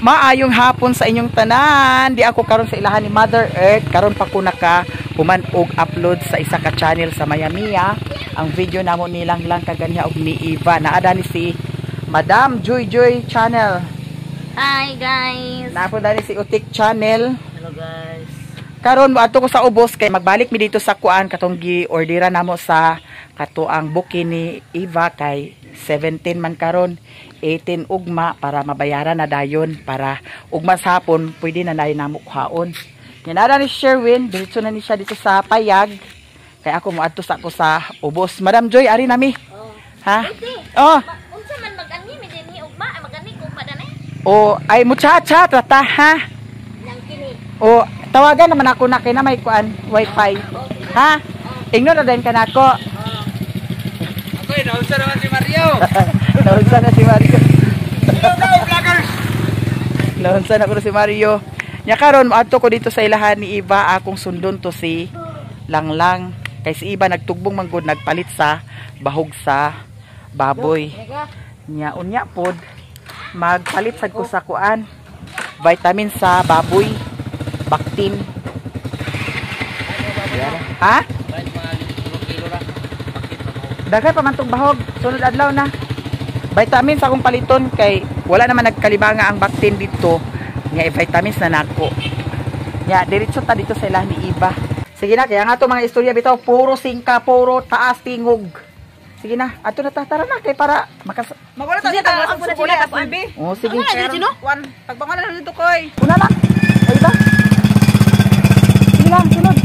Maayong hapon sa inyong tanan. Di ako karon sa ilahan ni Mother Earth. Karon pa ko naka human og upload sa isa ka channel sa Mayamia. Ang video namo nilang lang kaganha og ni Eva. Naada ni si Madam Joy Joy Channel. Hi guys. Napo dani si Utik Channel. Hello guys. Karon moadto ko sa ubos kay magbalik mi dito sa kuan katong gi-ordera namo sa katuang booking ni Eva kay 17 man karon, 18 ugma para mabayaran na dayon para ugma sa hapon pwede na dayon namo kuhaon. Nya ni Sherwin, diretso na ni siya dito sa Payag. Kay ako moadto sa ako sa ubos. Madam Joy, ari nami. Oh. Ha? Oh. Unsa man mag-ani mi dinhi ugma, mag-ani ko pa dani. Oh, ay muchacha trata ha. Nang kini. Oh, tawagan naman ako na kay na may kuan wifi. Ha? Ingnon na din kanako. Ako'y naunsa naman si Mario. Naunsa na si Mario. Hello guys, vloggers. Naunsa na ko si Mario. Nya karon moadto ko dito sa ilahan ni Eva, akong sundon to si Langlang. Kay si Eva nagtugbong man gud, nagpalit sa bahog sa baboy. Nya unya pod magpalit sad ko sa kuan vitamin sa baboy, Bactin. Ha? Daghay pa man tong bahog, sunod adlaw na. Vitamins akong paliton kay wala naman nagkalibanga ang Bactin dito. Nya vitamins na nako. Nya diretso ta dito sa ilahan ni Eva. Sige na, kaya nga to mga istorya bitaw puro singka, puro taas tingog. Sige na, ato na ta, tara na kay para makas Magwala ta dito ang sukula tas bibi. Oh, sige. Wan, pagbangon na dito koy. Una lang. Ay ba? Sige lang, sunod.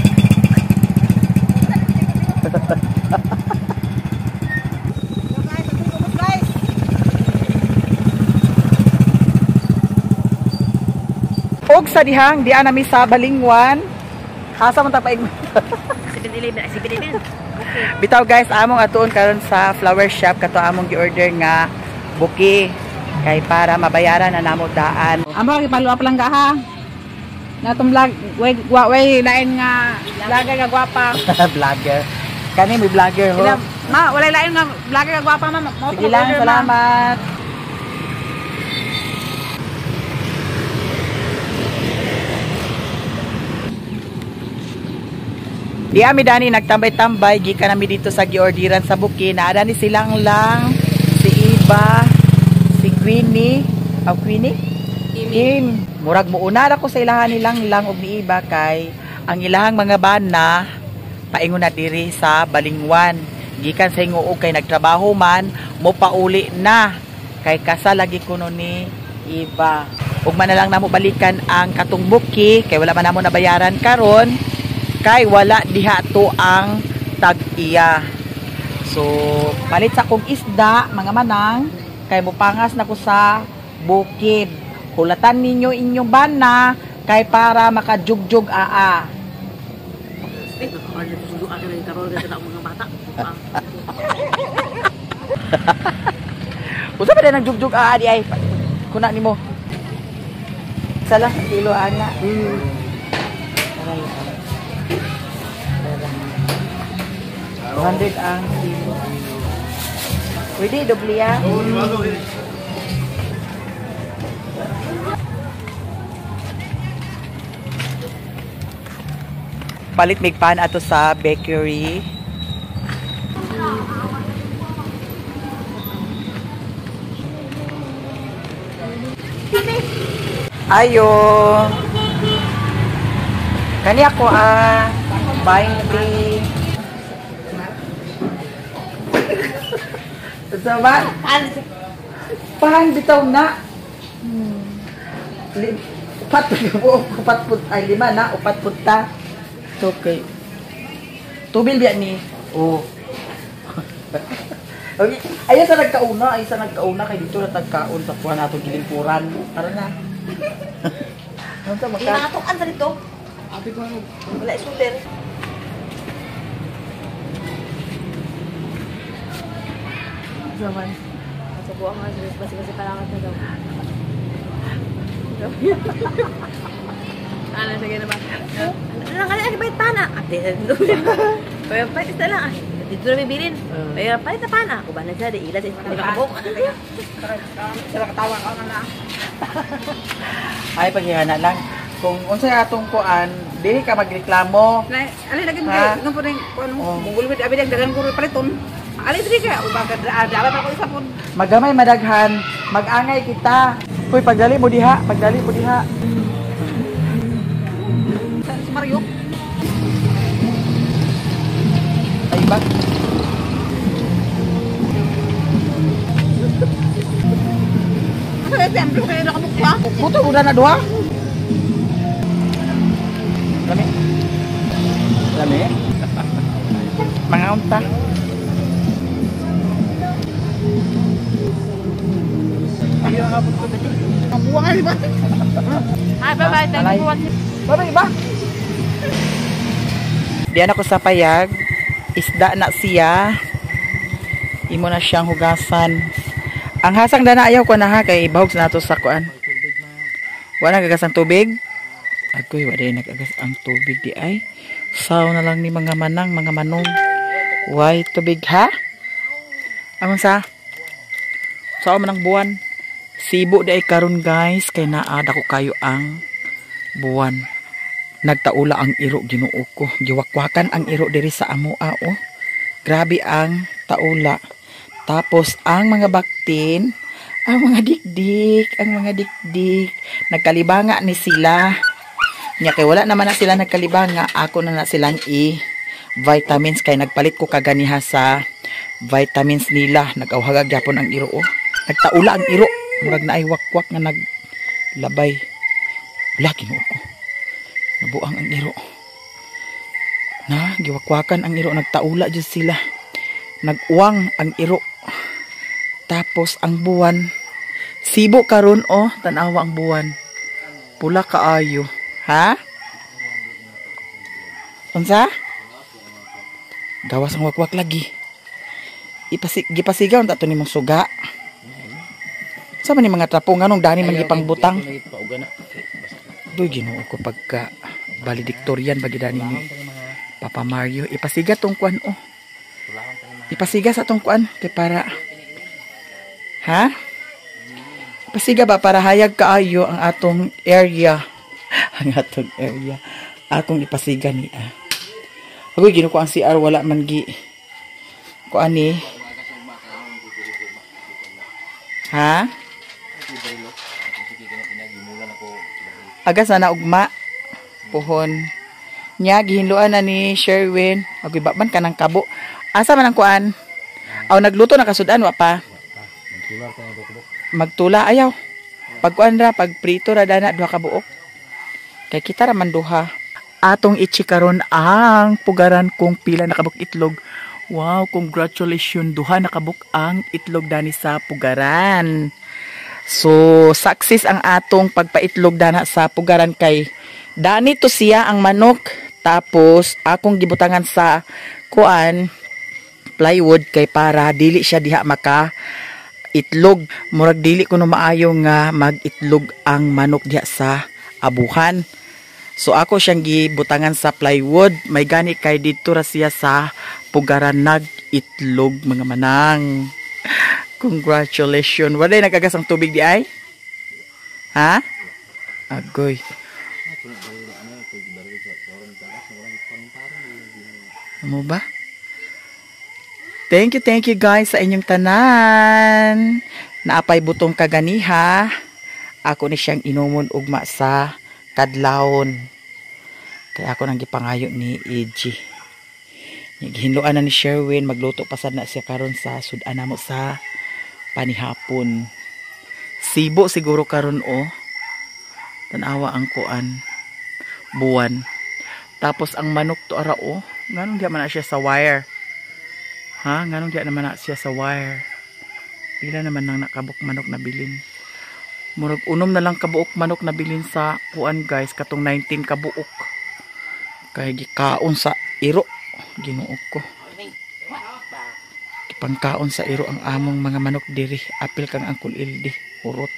Og sa dihang, diyan nami sa Balingwan. Asa man ta paig? 7-Eleven, 7-Eleven. Okay. Bitaw guys, among atuon karon sa flower shop kato among gi-order nga bouquet kay para mabayaran na namo daan. Amo gi-follow up lang ka ha. Natong vlog, way lain nga vlogger nga gwapa. Vlogger. Kani may vlogger ho. Ma, walay lain nga vlogger nga gwapa ma. Sige lang, salamat. Di ami dani nagtambay-tambay gikan nami dito sa giordiran sa bouquet. Naada ni silang lang si Eva, si Queenie, aw Queenie? Kim. Murag muuna ra ko sa ilahan nilang lang og ni Eva kay ang ilahang mga bana paingon na diri sa Balingwan. Gikan sa Hinguog kay nagtrabaho man, mo pauli na kay kasal lagi kuno ni Eva. Ug man na lang namo balikan ang katong bouquet kay wala man namo nabayaran karon. Kay wala diha to ang tag-iya. So, palit sa kong isda, mga manang, kay mupangas na ko sa bukid. Hulatan ninyo inyong bana kay para makajugjug aa. Usa pa din nagjugjug aa di ay. Kuna nimo. Isa lang kilo ana. Aray. 200 ang kilo. Pwede, doble ya. Palit migpan ato sa bakery. Ayo. Kani ako ah 20. Sama? Pahang bitaw na. Upat upat ay lima na, upat punta. Okay. Tubil biya ni. Oh. Okay. Ayo sa nagkauna, ay sa nagkauna kay dito na tagkaon sa kuha nato gilimpuran. Tara na. Ano sa maka? Mga sa dito. Abi ko wala scooter. Zaman. Sa buang nga basi-basi pa lang na daw. Ano sige na ba? Ano lang kaya bayad pa na. Ate. Pero pa isa lang. Dito na bibilin. Pero palit na pana. Uban na siya, di ila sa nakabok. Sila katawa ka na. Ay paghihana lang. Kung unsay atong kuan, dili ka magreklamo. Na, alin lagi mo Ha? nung po rin kuan Oh. mugulwit abi dag dagan guro paliton. Alin diri ka uba ka dala pa ko isa pud. Magamay madaghan, magangay kita. Hoy, pagdali mo diha, pagdali mo diha. Sa Mario. Ay ba? Asa na siyempre kayo nakabukwa. Puto udah na duha. Lami. Lami. Mga unta. Mabuang ay ba? Hi, bye-bye. Thank you for watching. Bye-bye ba? Diyan ako sa payag. Isda na siya. Imo na siyang hugasan. Ang hasang dana ayaw ko na ha kay bahog sa nato sa kuan. Wala nagagas ang tubig. Agoy, wala nagagas ang tubig di ay. Saw na lang ni mga manang, mga manong. Why tubig ha? Among sa? Saw man ang buwan. Sibo di ay karon guys kay naa dako kayo ang buwan. Nagtaula ang iro, Ginoo ko. Giwakwakan ang iro diri sa amoa oh. Grabe ang taula. Tapos ang mga baktin, ang mga dikdik, ang mga dikdik, nagkalibanga ni sila. Nya kay wala naman na sila nagkalibanga, ako na na silang i vitamins kay nagpalit ko kaganiha sa vitamins nila. Nag-awhagag gyapon ang iro oh. Nagtaula ang iro, murag naay wakwak nga naglabay. Wala, Ginoo ko. Nabuang ang iro. Na, giwakwakan ang iro, nagtaula jud sila. Nag-uwang ang iro. Tapos ang buwan, sibo karon oh, tan-awa ang buwan. Pula kaayo. Ha? Unsa? Gawas ang wakwak lagi. Gipasigaw unta to nimong suga. Sa man ni mga trapo nganong dani man gipangbutang? Doy, Ginoo ko, pagka valedictorian ba gidani ni Papa Mario. Ipasiga tong kuan oh. Ipasiga sa tong kuan kay para ha? Ipasiga ba para hayag kaayo ang atong area. Ang atong area. Akong ipasiga ni ah. Agoy, Ginoo ko, ang CR wala man gi kuan ni. Ha? Aga sana ugma puhon. Nya gihinluan na ni Sherwin. Agoy ba man kanang kabo. Asa man ang kuan? Aw, nagluto na kasudan wa pa? Magtula ayaw. Pagkuan ra, pag prito ra dana duha ka buok. Kay kita ra man duha. Atong ichikaron ang pugaran kung pila nakabuk itlog. Wow, congratulations, duha nakabuk ang itlog dani sa pugaran. So, success ang atong pagpaitlog dana sa pugaran kay dani to siya ang manok. Tapos akong gibutangan sa kuan plywood kay para dili siya diha maka itlog. Murag dili kuno maayo nga mag-itlog ang manok diha sa abuhan. So ako siyang gibutangan sa plywood. May gani kay didto ra siya sa pugaran nag-itlog mga manang. Congratulations. Walay nagagas ang tubig di ay? Ha? Agoy. Ano ba? Thank you guys sa inyong tanan. Naapay butong kaganiha. Ako ni siyang inumon ugma sa kadlawon. Kaya ako nang gipangayo ni AG. Gihinloan na ni Sherwin, magluto pa sad na siya karon sa sudan namo sa panihapon. Sibo siguro karon oh. Tanawa ang kuan buwan. Tapos ang manok to ara oh. Nganong di man na siya sa wire? Ha? Nganong di naman na siya sa wire? Pila naman nang nakabuk manok na bilin. Murag unom na lang kabuok manok na bilin sa kuan guys, katong 19 kabuok. Kay gikaon sa iro, Ginoo ko. Gipangkaon sa iro ang among mga manok diri. Apil kang Uncle Ildi, hurot.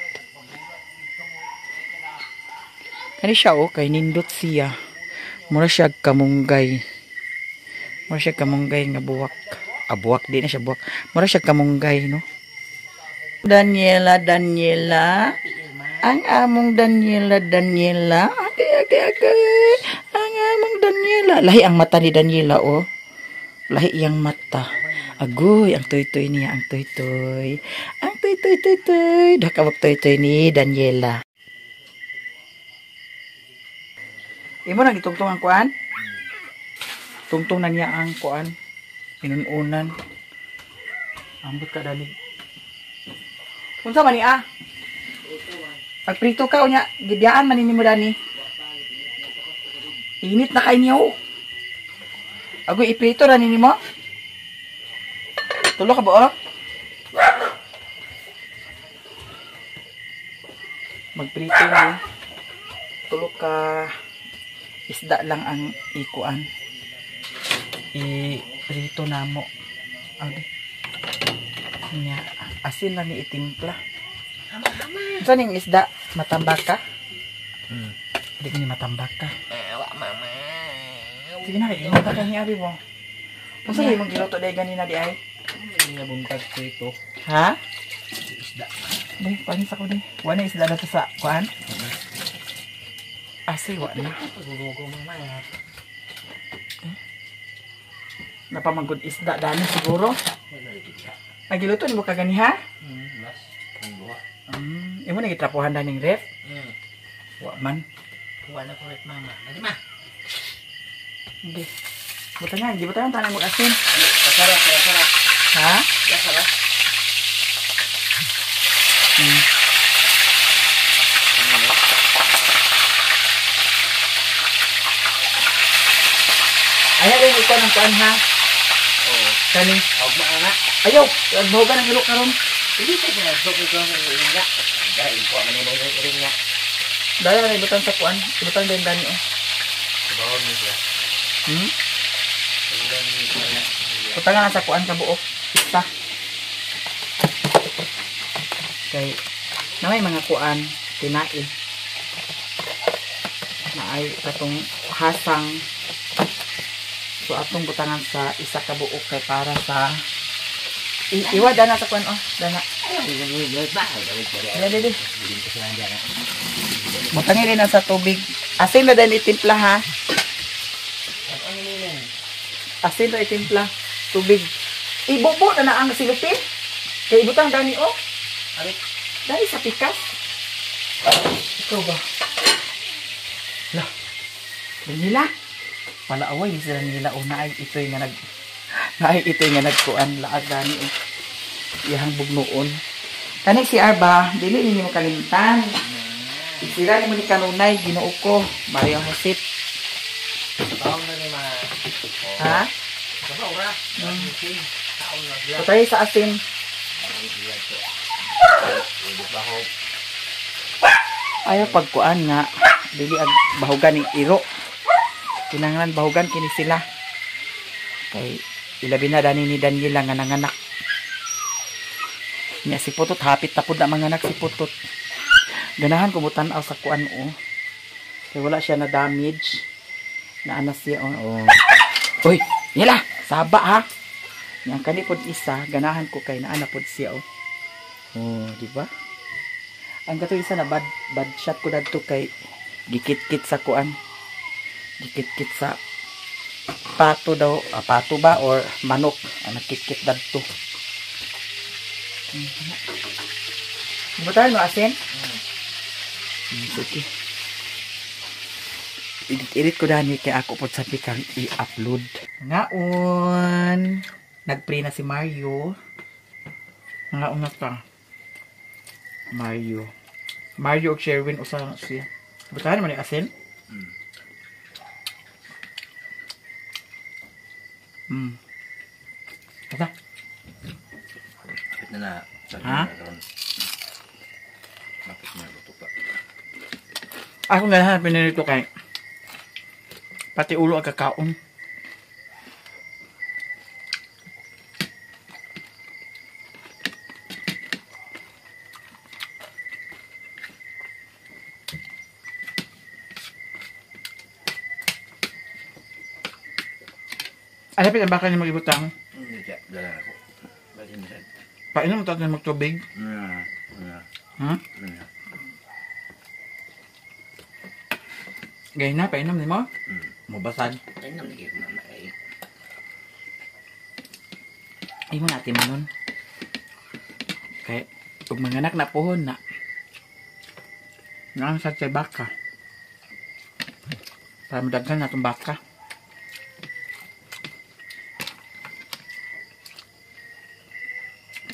Kani siya oh, kay nindot siya. Mura siya kamunggay. Mura siya kamunggay nga buwak. Ah, buwak di na siya buwak. Mura siya kamunggay, no? Daniela, Daniela. Ang among Daniela, Daniela. Ate, ate, ate. Ang among Daniela. Lahi ang mata ni Daniela, oh. Lahi iyang mata. Agoy, ang toy-toy niya, ang toy-toy. Ang toy-toy, toy-toy. Dakawag toy-toy ni Daniela. Imo nang gitungtong ang kuan? Tungtong na niya ang kuan. Inununan. Ambot ka dali. Unsa man ni ah? Pagprito ka unya, gibiyaan man nimo dani. Init na kay niyo. Agoy iprito ra ni nimo. Tulo ka buok? Magprito ni. Tulo ka isda lang ang ikuan. Iprito namo. Adi. Nya, asin lang ni itimpla. Unsa ning isda? Matambaka? Hmm. Di ko ni matambaka. Wa mama. Sige na, kay ka ni abi mo. Unsa ni imong giluto day ganina di ay? Nga buntag ko ito. Ha? Isda. Di, panis ako di. Wala na isda na to sa kuan? Asi, wa na. Pagugo mama. Napamagod isda dani siguro. Wala lagi siya. Nagiluto nimo ka gani ha? Las. Ang buha. Imo na gitrapuhan daning ref? Wa man. Wala ko ref mama. Dali ma. Hindi. Buta nga, di buta tanan mo asin. Pasara, pasara. Ha? Pasara. Ayaw rin ikaw ng kuan ha. Oo. Kani. Og maana. Ayaw, agbahugan ang ilo karon. Hindi ka na sok ikaw ng iringa. Dahil po man nimo ng iringa. Dahil na ibutan sa kuan, ibutan din dani oh. Bawon ni siya. Iringa ni siya. Butan nga sa kuan kabuok. Isa. Kay na may mga kuan tinai. Naay katong hasang. So atong butangan sa isa ka buok kay para sa iwa dana sa kuan oh, dana. Dali dali. Butangin rin sa tubig. Asin na dahil itimpla ha. Asin na itimpla. Tubig. Ibubo na na ang silupin. Kay ibutang dani oh. Dali sa pikas. Ikaw ba? Lah. Daniela. Palaaway ni sila nila o naay ito'y nga nag naay ito'y nga nagkuan laag dani oh. Iyahang bugnoon. Kani si Arba, dili ninyo kalimtan. Isira nimo ni kanunay Ginoo ko, Maria Josep. Taon na ni ma. Ha? Sabaw ra. Taon na biya. Patay sa asin. Ayaw pagkuan nga dili ag bahugan ning iro. Kinahanglan bahugan kini sila. Kay ilabi na dani ni Daniela nga nanganak. Nya si Putot hapit na pud na manganak si Putot. Ganahan ko mutan-aw sa kuan oh. Kay wala siya na damage. Naana siya oh. Oh. Uy, nila, saba ha. Nya ang kani pod isa, ganahan ko kay naana pod siya oh. Oh, di ba? Ang kato isa na bad bad shot ko dadto kay gikit-kit sa kuan. Gikit-kit sa pato daw, pato ba or manok ang nagkit-kit dadto. Butan mo asin? Sige. Edit-edit ko dani kay ako pod sa pikang i-upload. Ngaon. Nagpray na si Mario. Ngaon na ka. Mario. Mario og Sherwin usa na siya. Butan mo ni asin? Ata. Kapit na na. Ha? Kapit na luto pa. Ako nga hanapin na nito kay pati ulo ang kakaon. Ay, hapit ang baka niya mag-ibutang. Hindi siya. Dala ako. Balin na. Painom tayo na magtubig. Gaya na, painom ni mo? Mubasad. Painom na kayo mama eh. Ay mo natin manon. Kaya, pag mga anak na pohon na. Nga sa chay baka. Para madaghan na itong baka.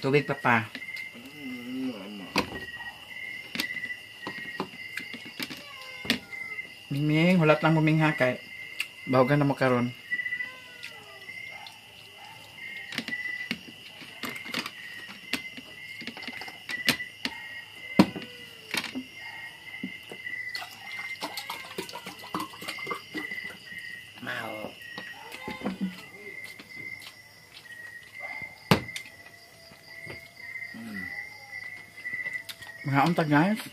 Tubig pa pa. Mingming, hulat lang mumingha kay bahugan na mo karon. Mao. Mga unta guys.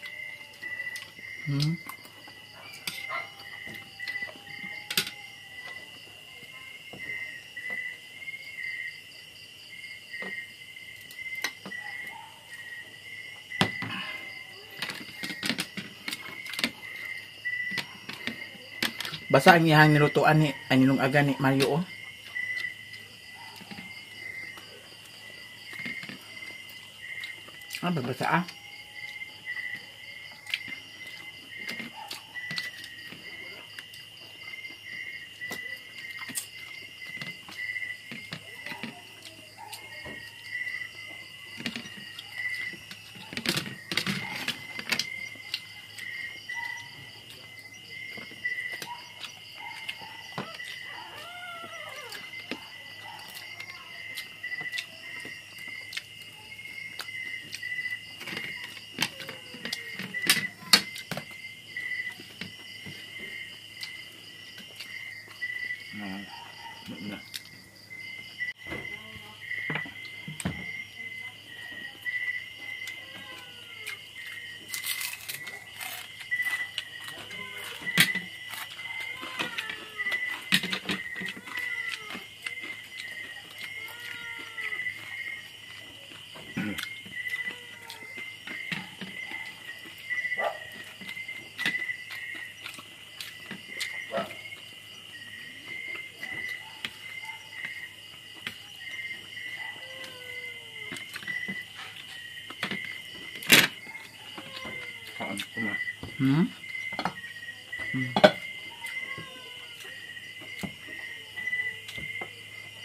Basa ang iyang nilutuan ni ay nilungagan ni Mario oh. Ah, babasa ah.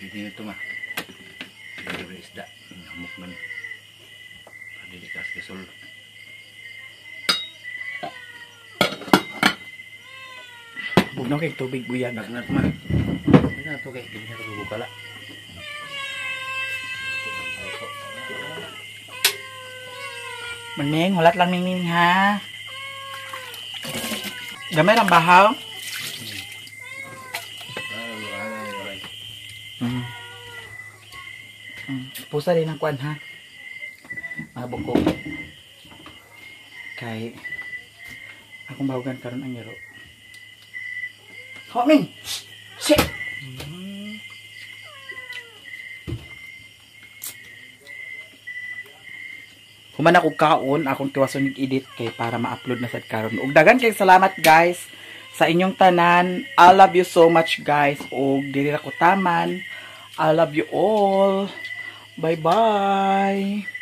Pwede na ito ma. Pwede na isda. Hamok na ni. Pwede ka sa Bugnaw kay tubig buyag. Nagnat ma. Pwede na ito kay. Pwede na ito bukala. Maning, hulat lang mingming ha. Gamay ang bahaw. Pusa din ang kuan ha. Mga buko. Kay akong bahugan karon ang iro. Homing. Shit. Human ako kaon, akong tiwason yung edit kay para ma-upload na sad karon. Ug daghan kay salamat guys sa inyong tanan. I love you so much guys. Ug diri ra ko taman. I love you all. Bye bye.